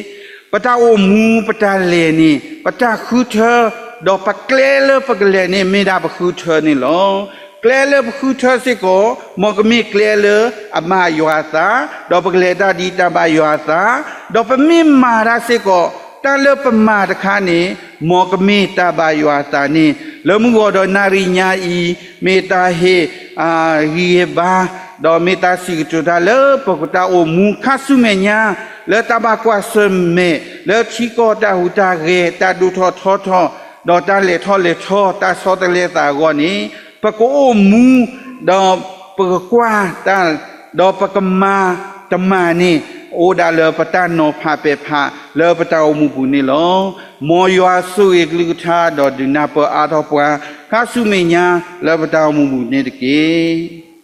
ပတၢ်အိၣ်မူပတၢ်လဲၤန့ၣ် ပတၢ်ဃုထၢ, ဒီးပကျဲလၢပကလဲၤန့ၣ် မ့ၢ်ဒၣ်ပဃုထၢန့ၣ်လီၤ. ကျဲလၢပဃုထၢစ့ၢ်ကီး, မ်ကမ့ၢ်ကျဲလၢအဘၣ်ယွၤအသး, ဒီးပကလဲၤတၢ်ဒ်တၢ်ဘၣ်ယွၤအသး, ဒီးပမ့ၢ်မၤတၢ်စ့ၢ်ကီး, တၢ်လၢပမၤတခါန့ၣ်, မ်ကမ့ၢ်တၢ်ဘၣ်ယွၤအသးန့ၣ်, လၢမုၢ်ဂီၤဒီးနၣ်ရံၣ်ညါအံၤ, မ့ၢ်တၢ်ဟ့ၣ်, ဂံၢ်ဟ့ၣ်ဘါ, ဒီးမ့ၢ်တၢ်စံးကတိၤတၢ်လၢပတၢ်အိၣ်မူခါဆူမဲာ်ညါ, လၢတၢ်ဘၣ်ကွၢ်ဆၢၣ်မဲာ်, လၢထံကီၢ်တၢ်ဟူးတၢ်ဂဲၤ, တၢ်ဒိၣ်ထီၣ်ထီထီၣ်, ဒီးတၢ်လဲၤထီၣ်လဲၤထီ, တၢ်ဆီတလဲသးအဂီၢ်န့ၣ်, ပကအိၣ်မူ, ဒီးပကကွၢ်တၢ်, ဒီးပကမၤတမၤန့ၣ်, အိၣ်ဒၣ်လၢပတၢ်နီၤဖးပဲာ်ဖးလၢပတၢ်အိၣ်မူပူၤန့ၣ်လီၤ. မ်ယွၤဆိၣ်ဂ့ၤကလုၢ်ကထါဒီးဒုးနၢ်ပၢၢ်အါထီၣ်ပှၤ, ခါဆူမဲာ်ညါလၢပတၢ်အိၣ်မူပူၤန့ၣ်တက့ၢ်.